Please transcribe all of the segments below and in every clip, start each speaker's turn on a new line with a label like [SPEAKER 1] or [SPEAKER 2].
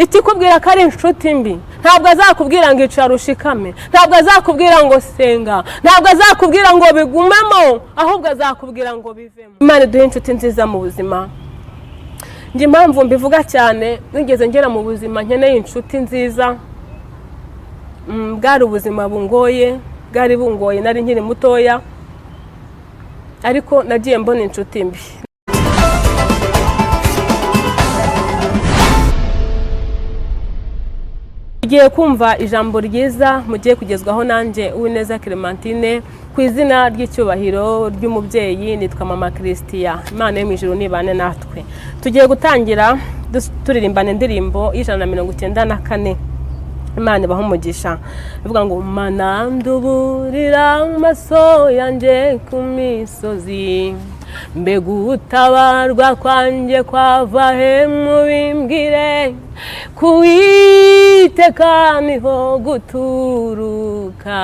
[SPEAKER 1] Ikikubwira ko ari inshuti mbi, ntabwo azakubwira ngo icara ushikame, ntabwo azakubwira ngo senga, ntabwo azakubwira ngo bigumemo, ahubwo azakubwira ngo bivemo. Imana iduhe inshuti nziza mu buzima. Njye impamvu mbivuga cyane, nigeze ngera mu buzima nkeneye inshuti nziza. Bwari ubuzima bungoye, bwari bungoye, nari nkiri mutoya, ariko nagiye mbona inshuti mbi. Tugiye kumva ijambo ryiza mugiye kugezwaho nanjye Uwineza Clementine, ku izina ry'icyubahiro ry'umubyeyi nitwa Mama Christian. Imana yo mu ijuru nibane natwe. Tugiye gutangira turirimbana indirimbo y'194. Imana ibahe umugisha. Ivuga ngo: "Mana, nduburira amaso yanjye ku misozi, mbega utabarwa kwanjye kwava he? Mubimbwire. Ku Uwiteka niho guturuka,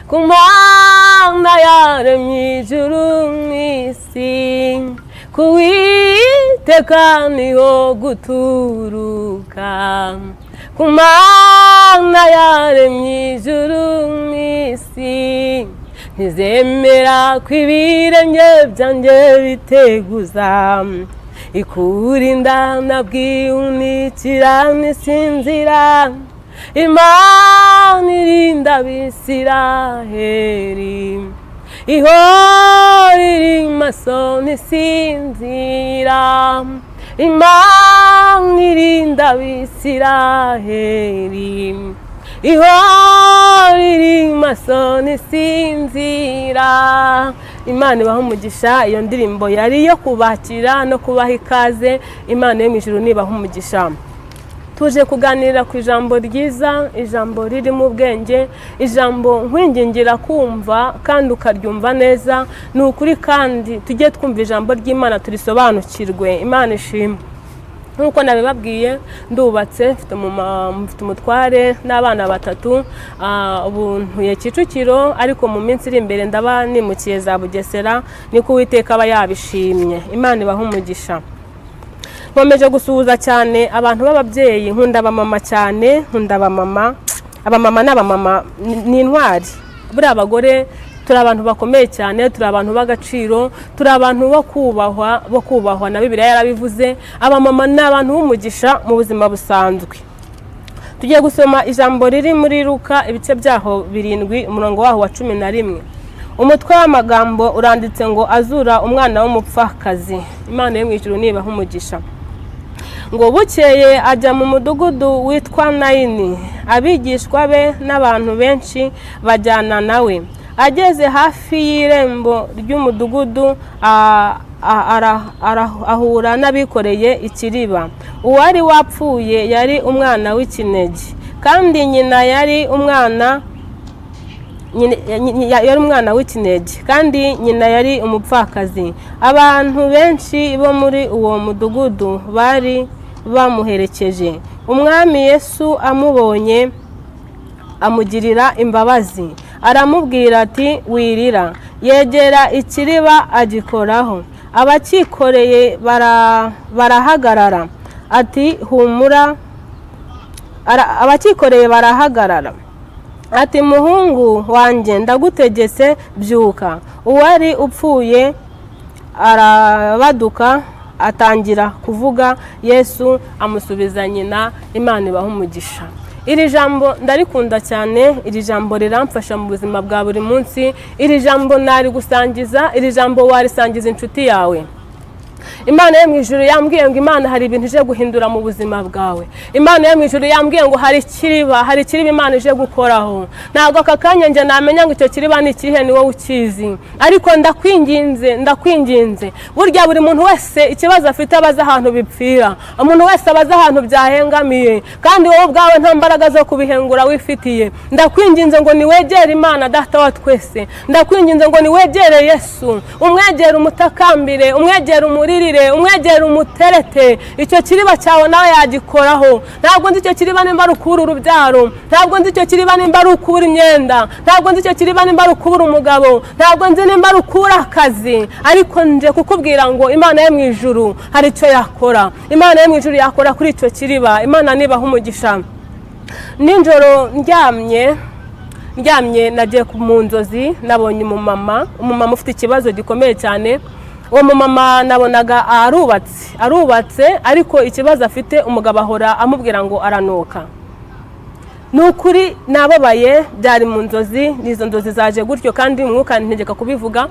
[SPEAKER 1] ku Mana yaremye ijuru n'isi. Ku Uwiteka niho guturuka, ku Mana yaremye ijuru n'isi. Ntizemera ko ibirenge byanjye biteguza, ikurinda nabwihunikira nisinzira. Imana irinda Abisiraheli, ihora iri maso ntisinzira. Imana irinda Abisiraheli, ihora iri maso ntisinzira." Imana ibaha umugisha. Iyo ndirimbo yari iyo kubakira no kubaha ikaze. Imana yo mu ijuru nibaha umugisha. Tuje kuganira ku ijambo ryiza, ijambo ririmo ubwenge, ijambo nkwingingira kumva kandi ukaryumva neza. Ni ukuri, kandi tujye twumva ijambo ry'Imana turisobanukirwe. Imana ishimwe. Nk'uko nabibabwiye, ndubatse, mfite umutware n'abana batatu. Ubu ntuye Kicukiro, ariko mu minsi iri imbere ndaba nimukiye za Bugesera, niko Uwiteka aba yabishimye. Imana ibaha umugisha. Nkomeje gusuhuza cyane abantu b'ababyeyi. Nkunda abamama cyane, nkunda abamama. Abamama n'abamama ni intwari. Buriya abagore turi abantu bakomeye cyane, turi abantu b'agaciro, turi abantu bo kubahwa, bo kubahwa, na Bibiliya yarabivuze. Abamama ni abantu b'umugisha mu buzima busanzwe. Tugiye gusoma ijambo riri muri Luka, ibice byaho 7, umurongo waho wa 11. Umutwe w'amagambo uranditse ngo: "Azura umwana w'umupfakazi." Imana yo mu ijuru nibaha umugisha. Ngo: "Bukeye ajya mu mudugudu witwa Nayini, abigishwa be n'abantu benshi bajyana nawe. Ageze hafi y'irembo ry'umudugudu, ahura n'abikoreye ikiriba. Uwari wapfuye yari umwana w'ikinege, kandi nyina yari umwana yari umwana w'ikinege, kandi nyina yari umupfakazi. Abantu benshi bo muri uwo mudugudu bari bamuherekeje. Umwami Yesu amubonye amugirira imbabazi, aramubwira ati: 'Wirira.' Yegera ikiriba agikoraho, abakikoreye barahagarara. Ati: 'Humura.' Abakikoreye barahagarara. Ati: 'Muhungu wanjye, ndagutegetse, byuka.' Uwari upfuye arabaduka, atangira kuvuga. Yesu amusubiza nyina. Imana ibaha umugisha. Iri jambo ndarikunda cyane. Iri jambo riramfasha mu buzima bwa buri munsi. Iri jambo narigusangiza, iri jambo warisangiza inshuti yawe. Imana yo mu ijuru yambwiye ngo Imana hari ibintu ije guhindura mu buzima bwawe. Imana yo mu ijuru yambwiye ngo hari ikiriba, hari ikiriba Imana ije gukoraho. Ntabwo aka kanya njye namenya ngo icyo kiriba ni ikihe, ni wowe ukizi, ariko ndakwinginze, ndakwinginze. Burya buri muntu wese ikibazo afite abaza ahantu bipfira, umuntu wese abaza ahantu byahengamiye, kandi wowe ubwawe nta mbaraga zo kubihengura wifitiye. Ndakwinginze ngo niwegere Imana Data wa twese. Ndakwinginze ngo niwegere Yesu, umwegere, umutakambire, umwegere, umuririre. Umwegere, umwegere, umuterete. Icyo kiriba cyawe nawe yagikoraho. Ntabwo nzi icyo kiriba nimba ari ukubura urubyaro, ntabwo nzi icyo kiriba nimba ari ukubura imyenda, ntabwo nzi icyo kiriba nimba ari ukubura umugabo, ntabwo nzi nimba ari ukubura akazi, ariko nje kukubwira ngo Imana yo mu ijuru hari icyo yakora. Imana yo mu ijuru yakora kuri icyo kiriba. Imana nibaha umugisha. Nijoro ndyamye nagiye mu nzozi, nabonye umumama ufite ikibazo gikomeye cyane. Uwo mumama nabonaga arubatse, ariko ikibazo afite, umugabo ahora amubwira ngo aranuka. Ni ukuri nababaye, byari mu nzozi, n'izo nzozi zaje gutyo, kandi umwuka ntegeka kubivuga.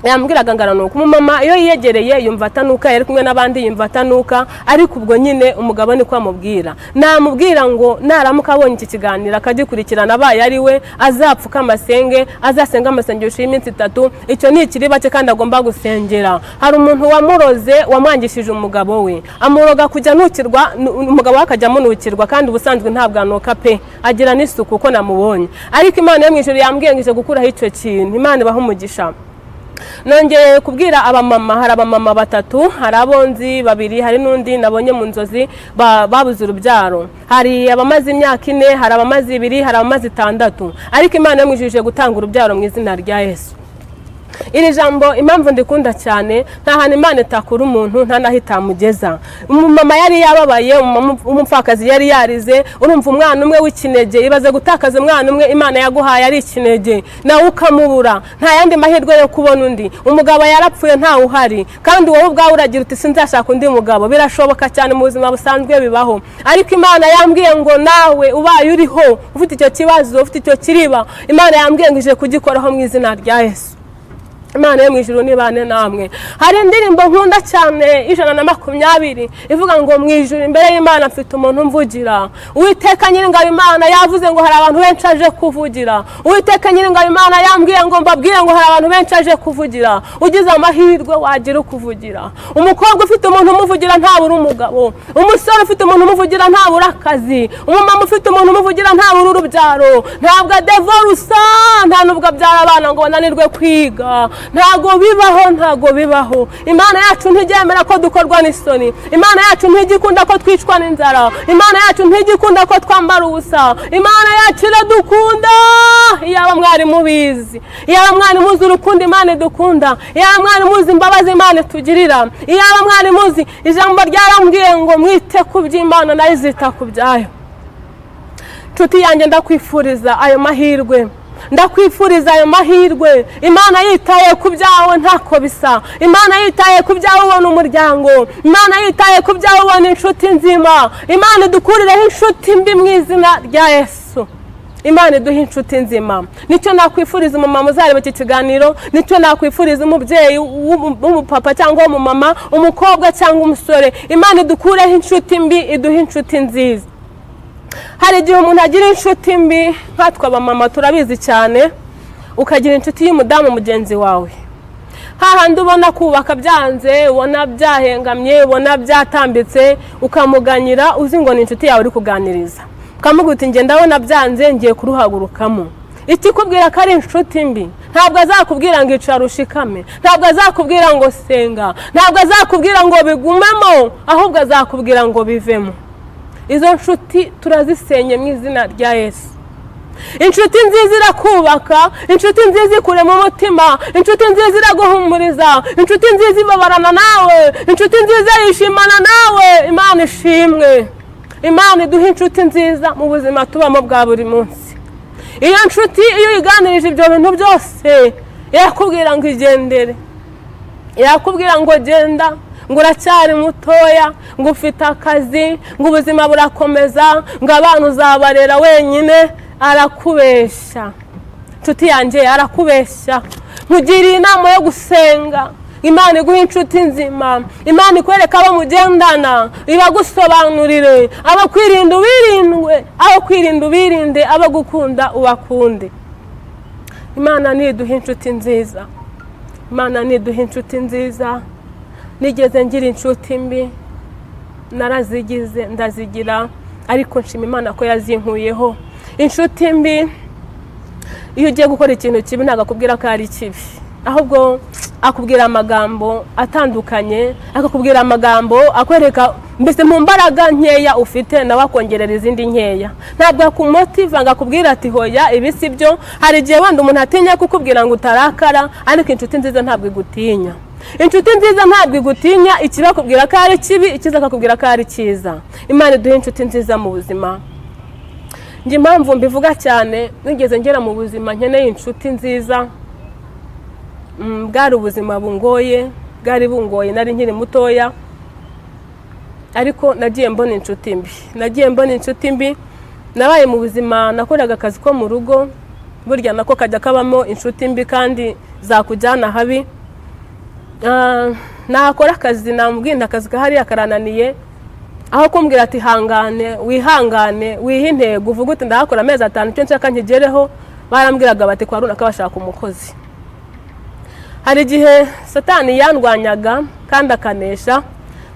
[SPEAKER 1] Yambwiraga ngo aranuka. Umumama iyo yiyegereye yumva atanuka, yari kumwe n'abandi yumva atanuka, ariko ubwo nyine umugabo niko amubwira. Namubwira ngo naramuka abonye iki kiganiro akagikurikirana, abaye ari we azapfuka amasenge, azasenga amasengesho y'iminsi 3. Icyo ni ikiriba cye kandi agomba gusengera. Hari umuntu wamuroze, wamwangishije umugabo we, amuroga kujya anukirwa, umugabo we akajya amunukirwa, kandi ubusanzwe ntabwo anuka pe, agira n'isuku uko namubonye. Ariko Imana yo mu ijuru yambwiye ngo ije gukuraho icyo kintu. Imana ibahe umugisha. Nongeye kubwira abamama, hari abamama batatu, hari abo nzi babiri, hari n'undi nabonye mu nzozi, babuze urubyaro. Hari abamaze imyaka 4, hari abamaze 2, hari abamaze 6, ariko Imana yo mu ijuru ije gutanga urubyaro mu izina rya Yesu. Iri jambo impamvu ndikunda cyane, nta hantu Imana itakura umuntu, nta n'aho itamugeza. Umumama yari yababaye, umupfakazi yari yarize. Urumva umwana umwe w'ikinege, ibaze gutakaza umwana umwe Imana yaguhaye ari ikinege, nawe ukamubura, nta yandi mahirwe yo kubona undi. Umugabo yarapfuye, ntawe uhari, kandi wowe ubwawe uragira uti sinzashaka undi mugabo. Birashoboka cyane, mu buzima busanzwe bibaho, ariko Imana yambwiye ngo nawe ubaye uriho ufite icyo kibazo, ufite icyo kiriba, Imana yambwiye ngo ije kugikoraho mu izina rya Yesu. Imana yo mu ijuru nibane namwe. Hari indirimbo nkunda cyane, 120, ivuga ngo mu ijuru imbere y'Imana mfite umuntu mvugira. Uwiteka Nyiringabo Imana yavuze ngo hari abantu benshi aje kuvugira. Uwiteka Nyiringabo Imana yambwiye ngo mbabwire ngo hari abantu benshi aje kuvugira. Ugize amahirwe wagira ukuvugira. Umukobwa ufite umuntu umuvugira ntabura umugabo, umusore ufite umuntu umuvugira ntabura akazi, umumama ufite umuntu umuvugira ntabura urubyaro, ntabwo adevorusa, nta nubwo abyara abana ngo bananirwe kwiga. Ntabwo bibaho, ntabwo bibaho. Imana yacu ntijyemera ko dukorwa n'isoni. Imana yacu ntijya ikunda ko twicwa n'inzara. Imana yacu ntijya ikunda ko twambara ubusa. Imana yacu iradukunda. Iyaba mwari mubizi, iyaba mwari muzi urukundo Imana idukunda, iyaba mwari muzi imbabazi Imana itugirira, iyaba mwari muzi. Ijambo ryarambwiye ngo mwite ku by'Imana, nayo izita ku byayo. Nshuti yanjye, ndakwifuriza ayo mahirwe, ndakwifuriza ayo mahirwe. Imana yitaye ku byawe ntako bisa. Imana yitaye ku byawe ubona umuryango. Imana yitaye ku byawe ubona inshuti nzima. Imana idukurireho inshuti mbi mu izina rya Yesu. Imana iduha inshuti nzima. Nicyo nakwifuriza umumama uzareba iki kiganiro, nicyo nakwifuriza umubyeyi w'umupapa cyangwa w'umumama, umukobwa cyangwa umusore. Imana idukureho inshuti mbi, iduhe inshuti nziza. Hari igihe umuntu agira inshuti mbi, nkatwe abamama turabizi cyane, ukagira inshuti y'umudamu mugenzi wawe, hahandi ubona kubaka byanze, ubona byahengamye, ubona byatambitse, ukamuganyira uzi ngo ni inshuti yawe uri kuganiriza, ukamubwira uti njye ndabona byanze, ngiye kuruhagurukamo. Ikikubwira ko ari inshuti mbi, ntabwo azakubwira ngo icara ushikame, ntabwo azakubwira ngo senga, ntabwo azakubwira ngo bigumemo, ahubwo azakubwira ngo bivemo. Izo nshuti turazisenye mu izina rya Yesu. Inshuti nziza irakubaka, inshuti nziza ikurema umutima, inshuti nziza iraguhumuriza, inshuti nziza ibabarana nawe, inshuti nziza yishimana nawe. Imana ishimwe. Imana iduha inshuti nziza mu buzima tubamo bwa buri munsi. Iyo nshuti iyo uyiganirije ibyo bintu byose, irakubwira ngo igendere, irakubwira ngo genda, ngo uracyari mutoya, ngo ufite akazi, ngo ubuzima burakomeza, ngo abana uzabarera wenyine. Arakubeshya, inshuti yanjye, arakubeshya. Nkugiriye inama yo gusenga, Imana iguha inshuti nzima, Imana ikwereka abo mugendana, ibagusobanurire, abo kwirinda ubirindwe, abo kwirinda ubirinde, abo gukunda ubakunde. Imana niduha inshuti nziza. Imana niduha inshuti nziza. Nigeze ngira inshuti mbi, narazigize, ndazigira, ariko nshima Imana ko yazinkuyeho. Inshuti mbi, iyo ugiye gukora ikintu kibi ntabwo akubwira ko ari kibi, ahubwo Akubwira amagambo atandukanye, akakubwira amagambo akwereka mbese mu mbaraga nkeya ufite, nawe akongerera izindi nkeya. Ntabwo akumotiva ngo akubwire ati: "Hoya, ibi si byo." Hari igihe wenda umuntu atinya kukubwira ngo utarakara, ariko inshuti nziza ntabwo igutinya. Inshuti nziza ntabwo igutinya. Ikibakubwira ko ari kibi, ikiza akakubwira ko ari cyiza. Imana iduhe inshuti nziza mu buzima. Njye impamvu mbivuga cyane, nigeze ngera mu buzima nkeneye inshuti nziza. Bwari ubuzima bungoye, bwari bungoye, nari nkiri mutoya, ariko nagiye mbona inshuti mbi, nagiye mbona inshuti mbi. Nabaye mu buzima nakoraga akazi ko mu rugo, burya nako kajya kabamo inshuti mbi kandi zakujyana habi. Nakora akazi, namubwira akazi kahariya karananiye, aho kumbwira ati: "Hangane, wihangane, wihe intego, uvuge uti ndahakora amezi 5, icyo nshaka nkigereho," barambwiraga bati: "Kwa runaka bashaka umukozi." Hari igihe Satani yandwanyaga kandi akanesha.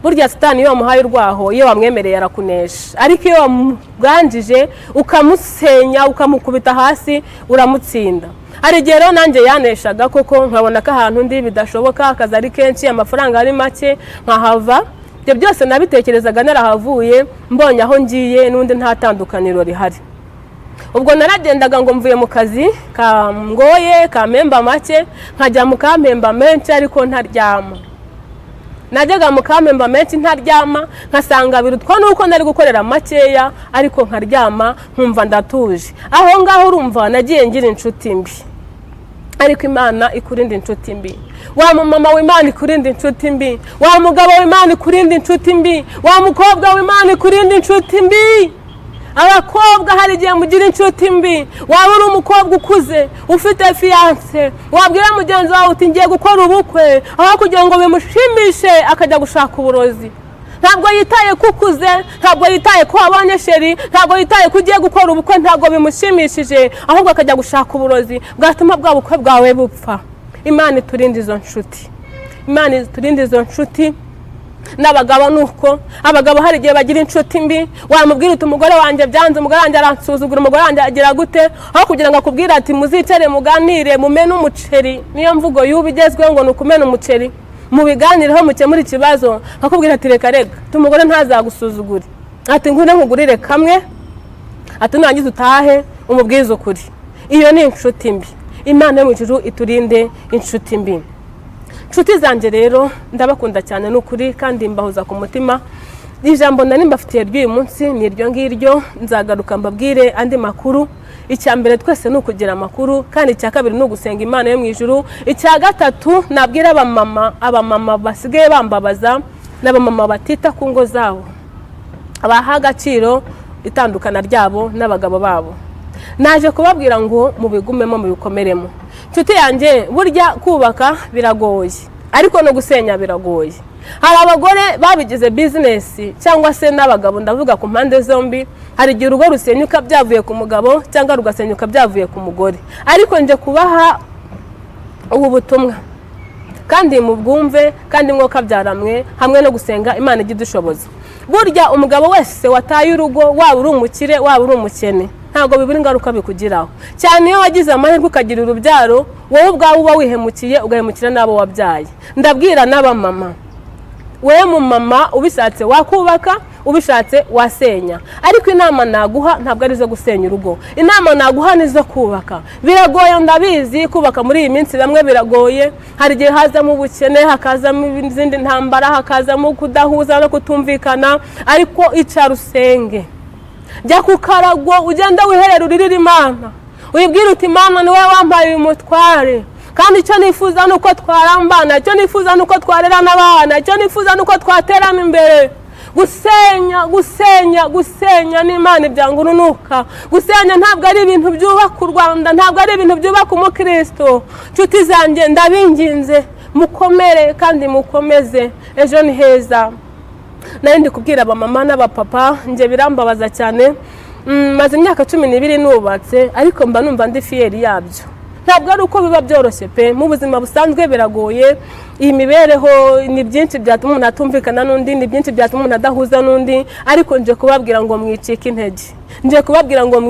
[SPEAKER 1] Burya Satani iyo wamuhaye urwaho, iyo wamwemereye, arakunesha, ariko iyo wamubwanjije, ukamusenya, ukamukubita hasi, uramutsinda. Hari igihe rero nanjye yaneshaga koko, nkabona ko ahantu ndi bidashoboka, akazi ari kenshi, amafaranga ari make, nkahava. Ibyo byose nabitekerezaga narahavuye, mbonye aho ngiye n'undi nta tandukaniro rihari. Ubwo naragendaga ngo mvuye mu kazi kangoye kampemba make, nkajya mu kampemba menshi ariko ntaryama. Najyaga mu kampemba menshi ntaryama, nkasanga birutwa nuko nari gukorera makeya ariko nkaryama, nkumva ndatuje aho ngaho. Urumva nagiye ngira inshuti mbi, ariko Imana ikurinda inshuti mbi. Wa mumama w'Imana ikurinda inshuti mbi, wa mugabo w'Imana ikurinda inshuti mbi, wa mukobwa w'Imana ikurinda inshuti mbi. Abakobwa hari igihe mugira inshuti mbi. Waba uri umukobwa ukuze ufite fiancé, wabwira mugenzi wawe uti: "Ngiye gukora ubukwe," aho kugira ngo bimushimishe akajya gushaka uburozi. Ntabwo yitaye ko ukuze, ntabwo yitaye ko wabonye chéri, ntabwo yitaye ko ugiye gukora ubukwe, ntabwo bimushimishije, ahubwo akajya gushaka uburozi bwatuma bwa bukwe bwawe bupfa. Imana iturinde izo nshuti, Imana iturinde izo nshuti. N'abagabo ni uko, abagabo hari igihe bagira inshuti mbi. Wamubwira uti: "Umugore wanjye byanze, umugore wanjye aransuzugura, umugore wanjye agira gute?" Aho kugira ngo akubwire ati: "Muzicare muganire, mumene umuceri," niyo mvugo y'ubu igezweho ngo ni ukumena umuceri, "mubiganireho mukemure ikibazo," akakubwira ati: "Reka reka, umugore ntazagusuzugure," ati: "Ngwino nkugurire kamwe," ati: "Nurangiza utahe umubwize ukuri." Iyo ni inshuti mbi. Imana yo mu ijuru iturinde inshuti mbi. Inshuti zanjye rero, ndabakunda cyane, ni ukuri, kandi mbahoza ku mutima. Ijambo nari mbafitiye ry'uyu munsi ni iryo ngiryo. Nzagaruka mbabwire andi makuru. Icya mbere twese ni ukugira amakuru, kandi icya kabiri ni ugusenga Imana yo mu ijuru. Icya gatatu nabwira abamama, abamama basigaye bambabaza n'abamama batita ku ngo zabo, baha agaciro itandukana ryabo n'abagabo babo. Naje kubabwira ngo mubigumemo, mubikomeremo. Inshuti yanjye, burya kubaka biragoye, ariko no gusenya biragoye. Hari abagore babigize business cyangwa se n'abagabo, ndavuga ku mpande zombi. Hari igihe urugo rusenyuka byavuye ku mugabo cyangwa rugasenyuka byavuye ku mugore. Ariko nje kubaha ubu butumwa kandi mubwumve, kandi mwokabyara hamwe no gusenga, Imana ijya idushoboza. Burya umugabo wese wataye urugo, waba uri umukire, waba uri umukene, ntabwo bibura ingaruka bikugiraho, cyane iyo wagize amahirwe ukagira urubyaro. Wowe ubwawe uba wihemukiye, ugahemukira n'abo wabyaye. Ndabwira n'abamama, wowe mumama, ubishatse wakubaka, ubishatse wasenya, ariko inama naguha ntabwo ari izo gusenya urugo, inama naguha ni izo kubaka. Biragoye, ndabizi, kubaka muri iyi minsi bamwe biragoye. Hari igihe hazamo ubukene, hakazamo izindi ntambara, hakazamo kudahuza no kutumvikana, ariko icara usenge, jya ku karago, ugende wiherere, uririre Imana, wibwire uti: "Imana, ni wowe wampaye uyu mutware, kandi icyo nifuza ni uko twarambana, icyo nifuza ni uko twarerana abana, icyo nifuza ni uko twaterana imbere." Gusenya, gusenya, gusenya n'Imana ibyanga urunuka. Gusenya ntabwo ari ibintu byubaka u Rwanda, ntabwo ari ibintu byubaka umukristo. Nshuti zanjye, ndabinginze, mukomere kandi mukomeze, ejo ni heza. Nari ndi kubwira abamama n'abapapa, njye birambabaza cyane. Maze imyaka 12 nubatse, ariko mba numva ndi fier yabyo. Ntabwo ari uko biba byoroshye pe, mu buzima busanzwe biragoye. Iyi mibereho ni byinshi byatuma umuntu atumvikana n'undi, ni byinshi byatuma umuntu adahuza n'undi. Ariko nje kubabwira ngo mwicike intege, nje kubabwira ngo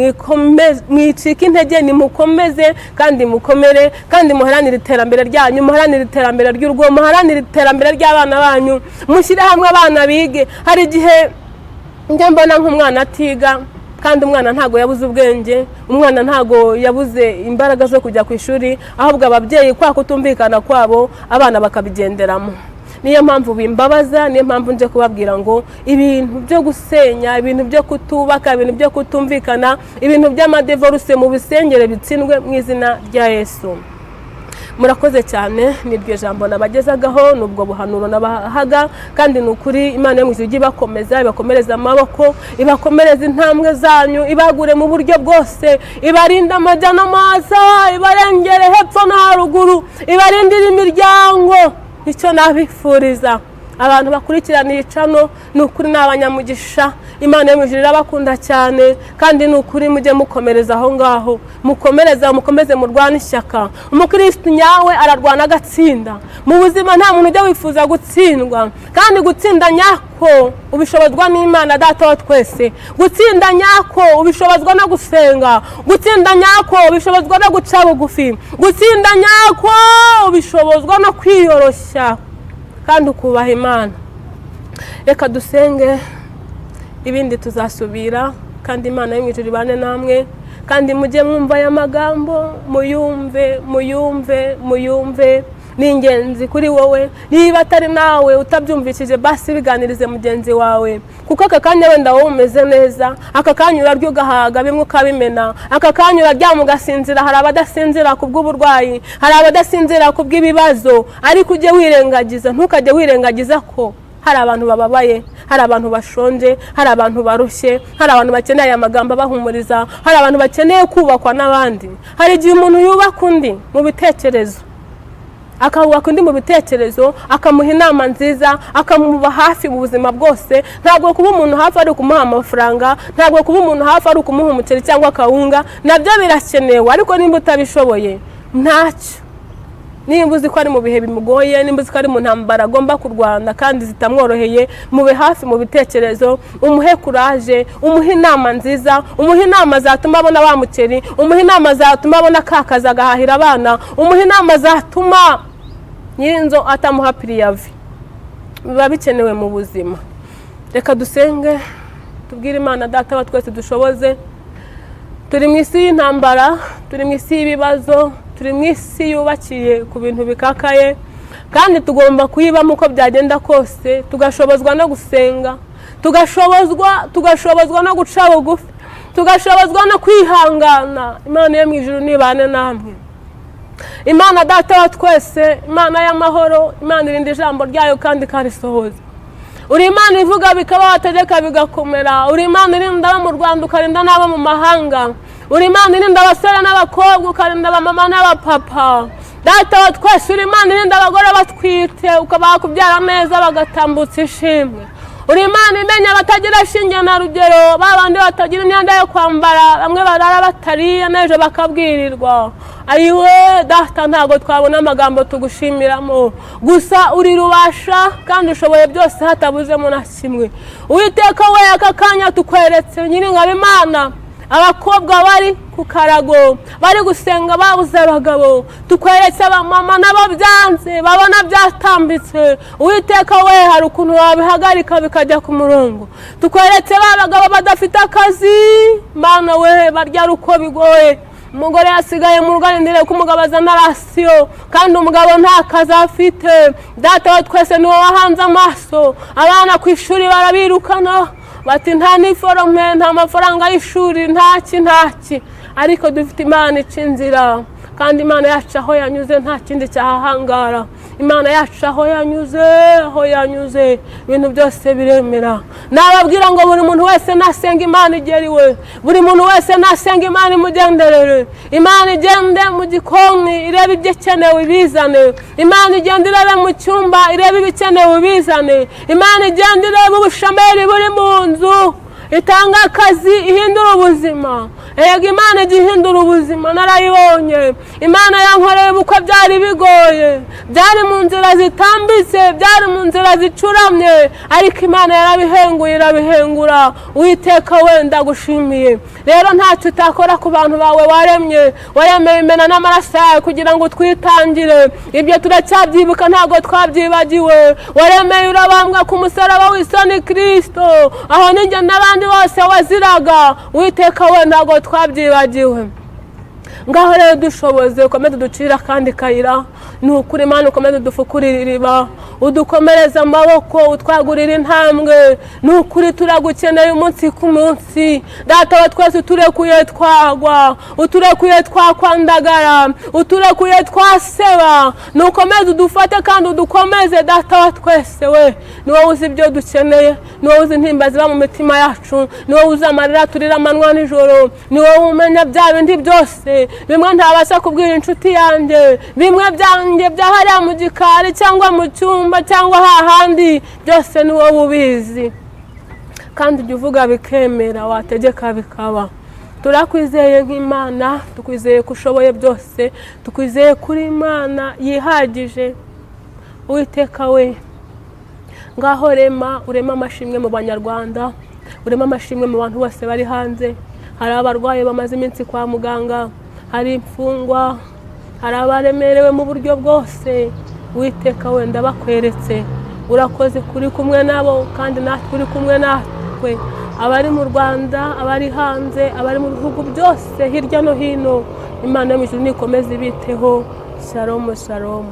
[SPEAKER 1] mwicike intege, nimukomeze kandi mukomere, kandi muharanire iterambere ryanyu, muharanire iterambere ry'urugo, muharanire iterambere ry'abana banyu, mushyire hamwe abana bige. Hari igihe njya mbona nk'umwana atiga, kandi umwana ntabwo yabuze ubwenge, umwana ntabwo yabuze imbaraga zo kujya ku ishuri, ahubwo ababyeyi kwa kutumvikana kwabo abana bakabigenderamo. Niyo mpamvu bimbabaza, niyo mpamvu nje kubabwira ngo ibintu byo gusenya, ibintu byo kutubaka, ibintu byo kutumvikana, ibintu by'amadivorce mu bisengere bitsindwe mu izina rya Yesu. Murakoze cyane, niryo jambo nabagezagaho, ni ubwo buhanuro nabahaga. Kandi ni ukuri Imana yo mu ijuru ijye ibakomeza, ibakomereza amaboko, ibakomereza intambwe zanyu, ibagure mu buryo bwose, ibarinde amajya n'amaza, ibarengere hepfo no haruguru, ibarindire imiryango. Nicyo nabifuriza. Abantu bakurikirana iyi channel ni ukuri ni abanyamugisha. Imana yo mu ijuru irabakunda cyane, kandi ni ukuri mujye mukomereza aho ngaho, mukomereza, mukomeze murwane ishyaka. Umukirisitu nyawe ararwana agatsinda. Mu buzima nta muntu ujya wifuza gutsindwa, kandi gutsinda nyako ubishobozwa n'Imana Data wa twese. Gutsinda nyako ubishobozwa no gusenga, gutsinda nyako ubishobozwa no guca bugufi, gutsinda nyako ubishobozwa no kwiyoroshya kandi ukubaha Imana. Reka dusenge, ibindi tuzasubira. Kandi Imana yo mu ijuru ibane namwe, kandi mujye mwumva aya magambo, muyumve, muyumve, muyumve, ni ingenzi kuri wowe. Niba atari nawe utabyumvishije, basi biganirize mugenzi wawe, kuko aka kanya wenda wowe umeze neza, aka kanya urarya ugahaga, bimwe ukabimena, aka kanya uraryama ugasinzira. Hari abadasinzira ku bw'uburwayi, hari abadasinzira ku bw'ibibazo, ariko ujye wirengagiza, ntukajye wirengagiza ko hari abantu bababaye, hari abantu bashonje, hari abantu barushye, hari abantu bakeneye aya magambo abahumuriza, hari abantu bakeneye kubakwa n'abandi. Hari igihe umuntu yubaka undi mu bitekerezo, akubaka undi mu bitekerezo, akamuha inama nziza, akamuba hafi mu buzima bwose. Ntabwo kuba umuntu hafi ari ukumuha amafaranga, ntabwo kuba umuntu hafi ari ukumuha umuceri cyangwa akawunga, nabyo birakenewe, ariko nimba utabishoboye ntacyo. Nimba uzi ko ari mu bihe bimugoye, nimba uzi ko ari mu ntambara agomba kurwana kandi zitamworoheye, mube hafi mu bitekerezo, umuhe courage, umuhe inama nziza, umuhe inama zatuma abona wa muceri, umuhe inama zatuma abona ka kazi agahahira abana, umuhe inama zatuma nyir'inzu atamuha préavis. Biba bikenewe mu buzima. Reka dusenge, tubwire Imana Data wa twese dushoboze. Turi mu isi y'intambara, turi mu isi y'ibibazo, turi mu isi yubakiye ku bintu bikakaye, kandi tugomba kuyibamo uko byagenda kose, tugashobozwa no gusenga, tugashobozwa no guca bugufi, tugashobozwa no kwihangana. Imana yo mu ijuru nibane namwe. Imana Data wa twese, Imana y'amahoro, Imana irinda ijambo ryayo kandi ikarisohoza, uri Imana ivuga bikaba, wategeka bigakomera. Uri Imana irinda abo mu Rwanda, ukarinda n'abo mu mahanga. Uri Imana irinda abasore n'abakobwa, ukarinda abamama n'abapapa. Data wa twese, uri Imana irinda abagore batwite, ukabaha kubyara neza bagatambutsa ishimwe. Uri Imana imenya abatagira shinge na rugero, ba bandi batagira imyenda yo kwambara, bamwe barara batariye n'ejo bakabwirirwa. Ayiwe Data, ntabwo twabona amagambo tugushimiramo, gusa uri rubasha kandi ushoboye byose hatabuzemo na kimwe. Uwiteka we, aka kanya tukweretse Nyiringabo Imana abakobwa bari ku karago bari gusenga babuze abagabo, tukweretse abamama nabo byanze, babona byatambitse. Uwiteka we, hari ukuntu wabihagarika bikajya ku murongo. Tukweretse ba bagabo badafite akazi, Mana we, barya ari uko bigoye. Umugore yasigaye mu rugo arindiriye ko umugabo azana ration, kandi umugabo nta kazi afite. Data wa twese, niwe wahanze amaso. Abana ku ishuri barabirukana, bati nta uniforme, nta mafaranga y'ishuri, ntaki ntaki. Ariko dufite Imana ica inzira, kandi Imana yacu aho yanyuze nta kindi cyahahangara. Imana yacu aho yanyuze, aho yanyuze ibintu byose biremera. Nababwira ngo buri muntu wese nasenga Imana igera iwe, buri muntu wese nasenga Imana imugenderere. Imana igende mu gikoni irebe ibikenewe ibizane, Imana igende irebe mu cyumba irebe ibikenewe ibizane, Imana igende irebe ubushomeri buri mu nzu itanga akazi, ihindura ubuzima. Erega Imana ijya ihindura ubuzima, narayibonye. Imana yankoreye ubukwe, byari bigoye, byari mu nzira zitambitse, byari mu nzira zicuramye, ariko Imana yarabihenguye, irabihengura. Uwiteka, wenda gushimiye rero, ntacyo utakora ku bantu bawe waremye, waremeye imena n'amaraso yawe kugira ngo utwitangire. Ibyo turacyabyibuka, ntabwo twabyibagiwe. Waremeye urabambwa ku musaraba w'isoni Kirisito, aho ninjye n'abandi bose waziraga. Uwiteka we, ntabwo twabyibagiwe. Ngaho rero dushoboze, ukomeze uducire akandi kayira. Ni ukuri Imana, ukomeze udufukurire iriba, udukomereze amaboko, utwagurire intambwe. Ni ukuri turagukeneye umunsi ku munsi. Data wa twese, uturekuye twagwa, uturekuye twakwandagara, uturekuye twaseba. Nukomeze udufate kandi udukomeze. Data wa twese we, ni wowe uzi ibyo dukeneye, ni wowe uzi intimba ziba mu mitima yacu, ni wowe uzi amarira turira amanywa nijoro, ni wowe umenya bya bindi byose, bimwe ntabasha kubwira inshuti yanjye, bimwe byanjye bya hariya mu gikari cyangwa mu cyumba cyangwa hahandi, byose ni wowe ubizi. Kandi ujya uvuga bikemera, wategeka bikaba. Turakwizeye nk'Imana, tukwizeye ko ushoboye byose, tukwizeye kuri Imana yihagije. Uwiteka we, ngaho rema, urema amashimwe mu Banyarwanda, urema amashimwe mu bantu bose bari hanze. Hari abarwayi bamaze iminsi kwa muganga, hari imfungwa, hari abaremerewe mu buryo bwose. Uwiteka, wenda bakweretse, urakoze kuri kumwe nabo, kandi natwe uri kumwe natwe. Abari mu Rwanda, abari hanze, abari mu bihugu byose hirya no hino, Imana yo mu ijuru nikomeze ibiteho. Shalom, shalom.